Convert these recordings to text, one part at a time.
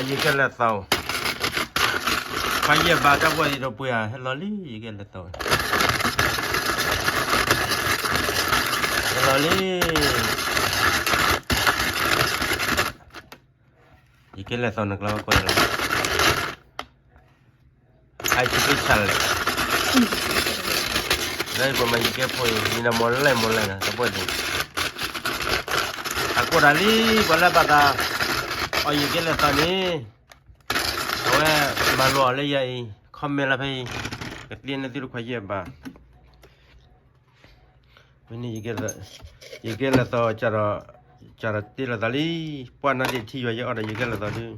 ယကဲလဲၤသီ, ခွါယဲၢ်ဘးတၢ်ဘှီၣ်အံၤဒီးပှ့ၤဧါ, ဟဲလီၤလံ ယကဲလဲၤသီ, ဟဲလီၤလံ, ယကဲလဲၤသီနကျါကွၢ်လီၤ, အါ ယကဲဆၣ်လဲၣ်, လၢပမၤယကဲဖိအံၤ မံၤဒီးမီၤလဲၢ်မီၤလဲၢ်န့ၣ် တဘှီၣ်ဒံး, အကိးတၢ်လံ ပှၤလၢဘၣ်သး အီၣ်ယကဲလဲၤသီန့ၣ် အဝဲမၤလိအီၤလၢယၤအံၤ comment လၢဖဲအံၤ, ကသ့န့ၢ်သုတခွါယဲၢ်ဘး, မ့ၢ်န့ၣ် ယကဲလဲၤသီ ကဒီးတ့ၢ်လိာ်သးလံ, ပှၢ်နါဒ့ၣ်ထံယွၤယဲအီၣ်ဒီးယကဲလဲၤသီဒုး,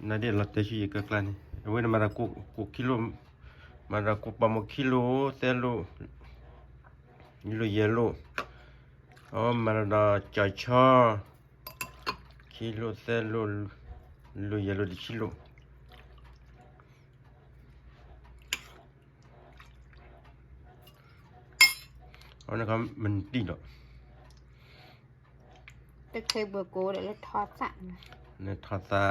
နါဒ့ၣ်လီၤတဲာ်ဆူယကဲကျါန့ၣ် အဝဲန့ၣ်မၤဒီးကိၣ်ခံလိၣ်, မၤဒီးကိၣ်ပာ်မူခံလိၣ်သၢလိၣ်, ယလိၣ်ယဲလိၣ်, အဝဲမၤဒီးကၠီၤဆီ ခံလိၣ်သၢလိၣ်, လိၣ်ယဲလိၣ်တဆံလိၣ် အဝဲန့ၣ်မနုၤတံၢ်ဒီး တခဲဘၢကိးဒီးလၢထီသၣ်, လၢထီသၣ်,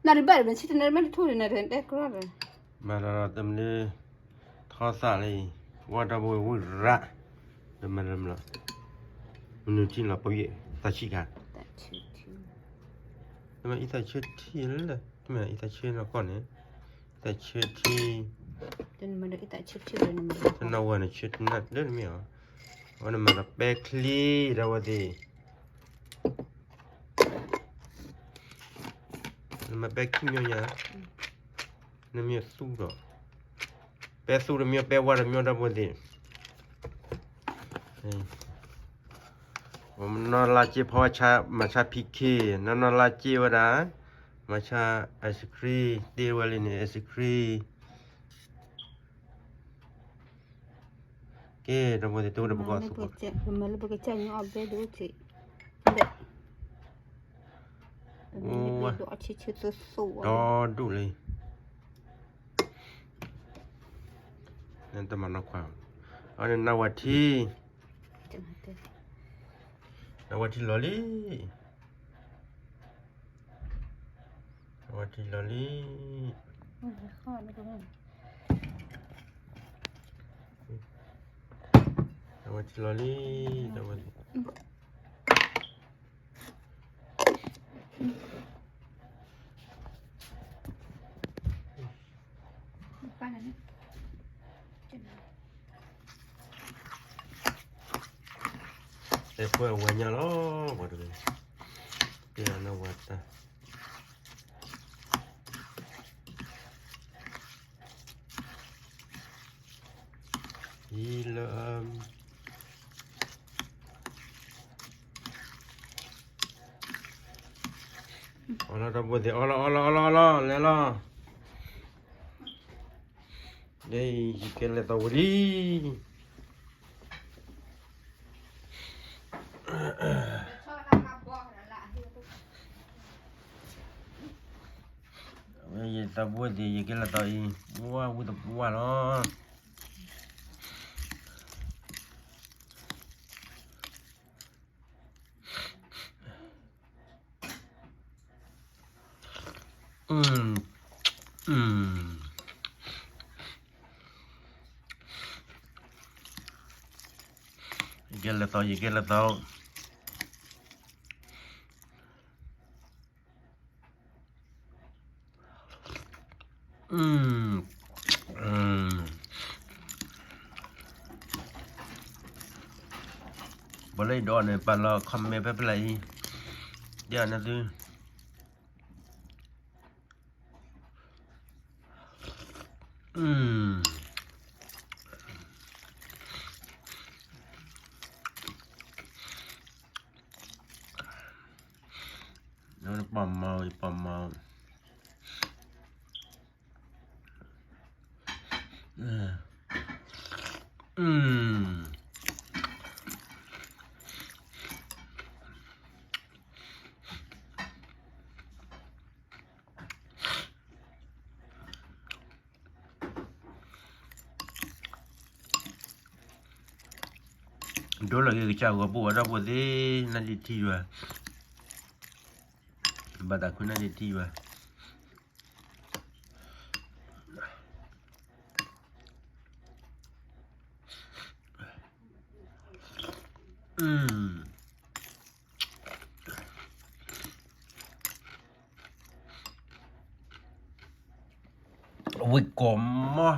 နတဘၣ်ဒီး မ့ၢ်ဆ့ၣ်တနၢ်မ့ၢ်တထူၣ်ဒီး နတဲကြၢးဒီး မၤလီၤတမနုၤ ထီသၣ်လံ, ဝဲဒီပုၢ်ဝဲၢ်ရး, တမၤလီၤမလီၤ, မနုၤထံလီၤပယဲၢ်သးဆံးခါ, တမ့ၢ်အံသးဆၢထံလၢ, တမ့ၢ်အံသးဆၢနီၢ်ကီၢ်န့ၣ်, သးဆၢထံ, တနီၤဝဲန့ၣ်ဆၢထံနၢ်လၢနမ့ၢ်အီၤ, အဝဲနမၤလီၤပဲချ့ဒီးဝဲသ့ၣ် နမၤပဲခံမ့ၢ်ညါ, နမ့ၢ်သူဒီး, ပဲသူတမ့ၢ် ပဲဝါတမ့ၢ်ဒီပုၢ်ဝဲၢ်သ့ၣ်, နီၢ်လါက့ဖီဝဲဆါ မၤဆါ ဖံခ့, နီၢ်နီၢ်လါက့ဝဲဒၣ်, မၤဆါ ice cream တ့ဝဲလံန့ၣ် ice cream ကဲ ဒီပုၢ်ဝဲၢ်သ့ၣ် တအိၣ်ဒီးပကီၢ်သူၣ်ဘၣ်, ပမၤလၢပကစၢ်ညါအီၣ်ဘဲဒိၣ်ထံး, ဒီဒူၣ်လံ, နတမၤနီၢ်ခွါ, အန့ၣ်နဝၤထံ, နဝၤထံလီၤလံ, နဝၤထံလီၤလံ, နဝၤထံလီၤလံ, တဲပှဲၤအဝဲညါလီၤ, ပှၤတဂၤ, တဲအနဝၤတၢ် ဟံးလၢ အီလီၤ ဒီပုၢ်ဝဲၢ်သ့ၣ် အီလီၤ အီလီၤ အီလီၤ အီလီၤ လဲၤလီၤ, ယကဲလဲၤသီဝံၤလံ. အဝဲယသးပှၢ်သ့ၣ် ယကဲလဲၤသီအံၤ ဝါဝံသပှၢ်လီၤ. ယကဲလဲၤသီ ယကဲလဲၤသီ. ပှၤလၢအဒိးန့ၣ် ပာ်လီၤ comment ဖဲဖဲလၢအံၤ ဒ်န့ၣ်သု. ပမၤ ပမၤ အ ဒိလီၤက့ၤကစၢ်ဂီၤပူၤဝဲဒီပုၢ်ဝဲၢ်သ့ၣ် နၢ်ဒ့ထံယွၤ, ဘၣ်သးခုနၢ်ဒ့ထံယွၤ. ဝံၢ်ကိးမီၢ်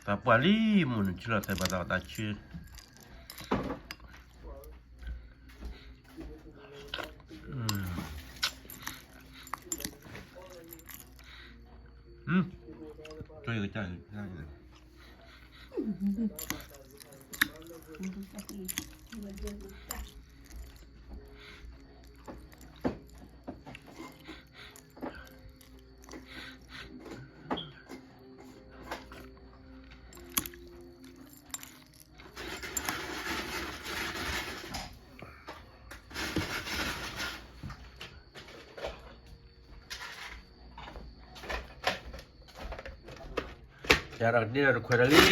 တၢ်ပှၢ်လံ မိၢ်နုာ်ဆံလီၤသဲးပှၤသးအီၣ်တၢ်ဆၢ, ယၤဒီးကဒ့ဒီးတခွဲးတၢ်လံ,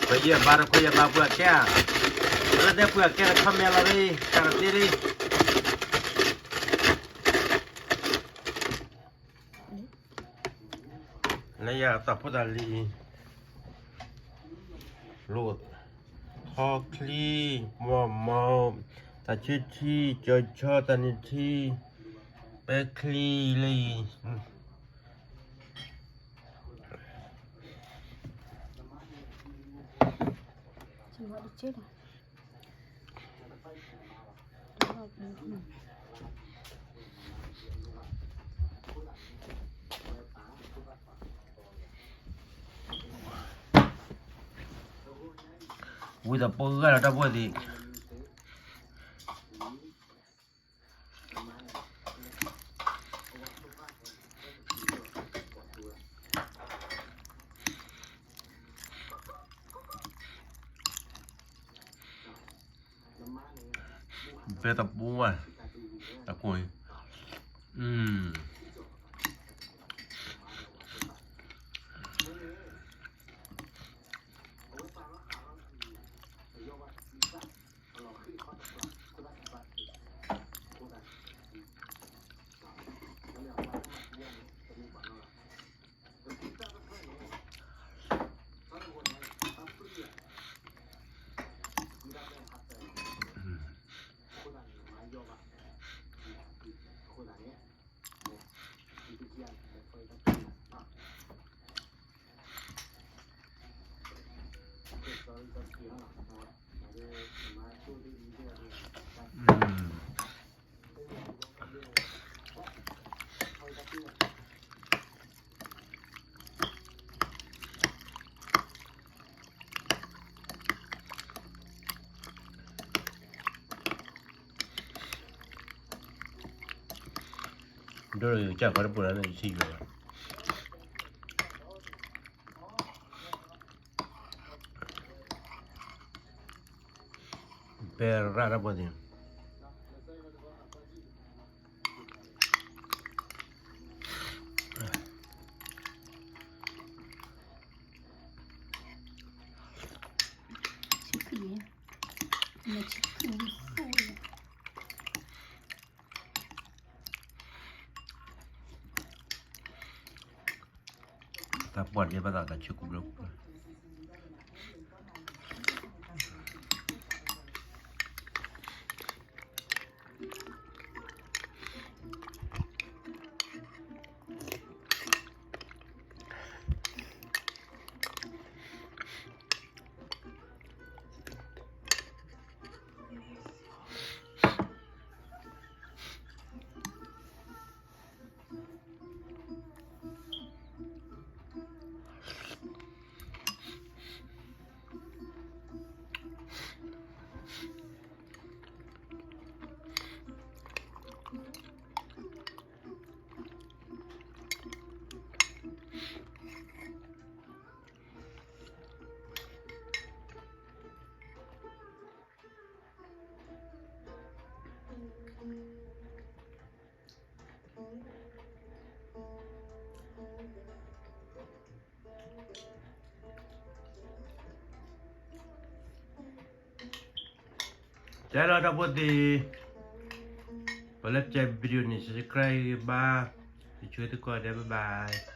ခွဲးယဲၢ်ဘါတခွဲးယဲၢ်ဘါပှၤကဲ, လၢတဲပှၤကဲလၢ comment လီၤရံ တၢ်တသ့ရံ. လၢယၤတၢ်ဖိတၢ်လံၤ, လိၣ်, ထီချံ, မီၢ်မီၢ်, တၢ်ဆၢထံ, ကၠီၤဆီ, တၢ်နုၢ်ထံ, ပဲချံလံ. ဝံသးပှၢ်ဂၤလီၤတၢ်ပှၢ်သ့ၣ်. ပဲတပူၤဝဲ, တကိၢ်အံၤ, ဒိကၢ်ဃီတပူၤလၢနဆံယွၤလီၤ. ပဲရၣ်တၢ်ပှၢ်သ့ၣ်. တၢ်ပှၢ်ဒ်ဘၣ်သးတၢ်ဆၢကူဘျီကူ တၢ် လၢလီၤဒီပုၢ်ဝဲၢ်သ့ၣ်, ပှၤလၢကဲ video န့ၣ် subscribe ဂ့ၤဘၣ်, ယဆိၣ်ဂ့ၤသုကိးဂၤဒဲး, bye bye.